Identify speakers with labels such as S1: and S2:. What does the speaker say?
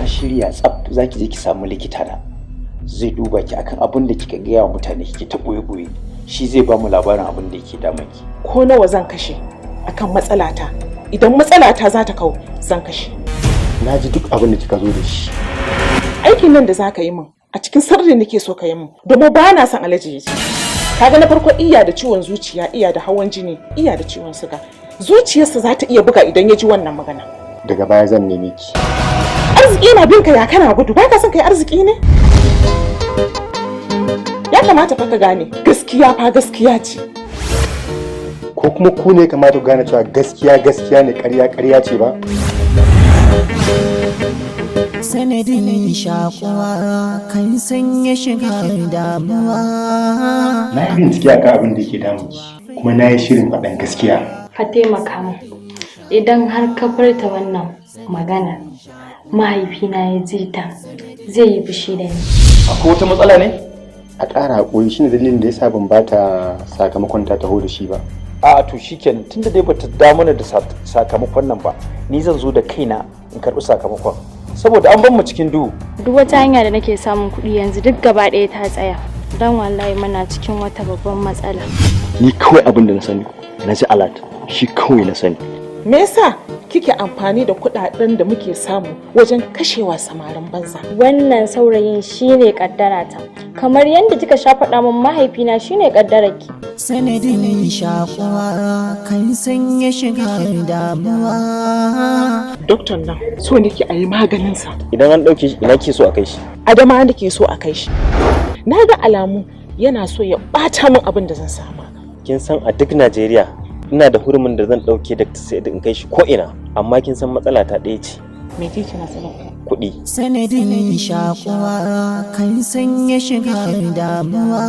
S1: Shirya tsaf, za ki je ki samu likita na, zai duba ki akan abin da kika gaya wa mutane kike ta boye-boye. Shi zai ba mu labarin abin da yake damun ki.
S2: Ko nawa zan kashe akan matsalata, idan matsalata za ta kau, zan kashe.
S3: Na ji duk abin da kika zo da shi.
S2: Aikin nan da za ka yi min, a cikin sirri nake so ka yi min, domin ba na son Alhaji ya ji. Kaga na farko, iya da ciwon zuciya, iya da hawan jini, iya da ciwon suga. Zuciyarsa za ta iya buga idan ya ji wannan magana.
S3: Daga baya zan neme ki.
S2: Arziki yana bin ka, ya kana gudu? Ba ka son kai arziki ne? Ya kamata fa ka gane gaskiya fa gaskiya ce.
S3: Ko kuma ku ne kamata ku gane cewa gaskiya gaskiya ne, ƙarya ƙarya ce ba?
S4: Sanadin shakuwa kan sanya shiga damuwa.
S3: Na yi bincike akan abin da yake damun ki, kuma na yi shirin faɗan gaskiya.
S5: Ka taimaka min, idan har ka furta wannan magana mahaifina ya ji ta, zai yi fushi da ni.
S1: Akwai wata matsala ne?
S3: A ƙara haƙuri, shine dalilin da yasa ban bata sakamakon ta taho da shi ba.
S1: A to shikenan, tunda dai bata da mana da sakamakon nan ba, ni zan zo da kaina in karɓi sakamakon, saboda an ban mu cikin duhu.
S5: Duk wata hanya da nake samun kuɗi yanzu duk gaba ɗaya ta tsaya, don wallahi muna cikin wata babban matsala.
S6: Ni kawai abin da na sani, na ji alert, shi kawai na sani.
S2: Me yasa kike amfani da kuɗaɗen da muke samu wajen kashewa samarin banza?
S5: Wannan saurayin shine kaddarata, kamar yadda kika sha faɗa min mahaifina shine kaddararki.
S4: Sanadin shakuwa kan sanya shiga damuwa.
S2: Doktan nan, so nake a yi maganinsa.
S6: Idan an ɗauke shi, ina ke so a kai shi?
S2: Adama nake so a kai shi. Na ga alamu yana so ya ɓata min abin da zan samu.
S6: Kin san a duk Najeriya ina da hurumin da zan ɗauke Dr. Said in kai shi ko ina, amma kin san matsala ta ɗaya ce.
S2: Me ce matsalar ka?
S6: Kuɗi.
S4: Sanadin shakuwa kan sanya shiga damuwa.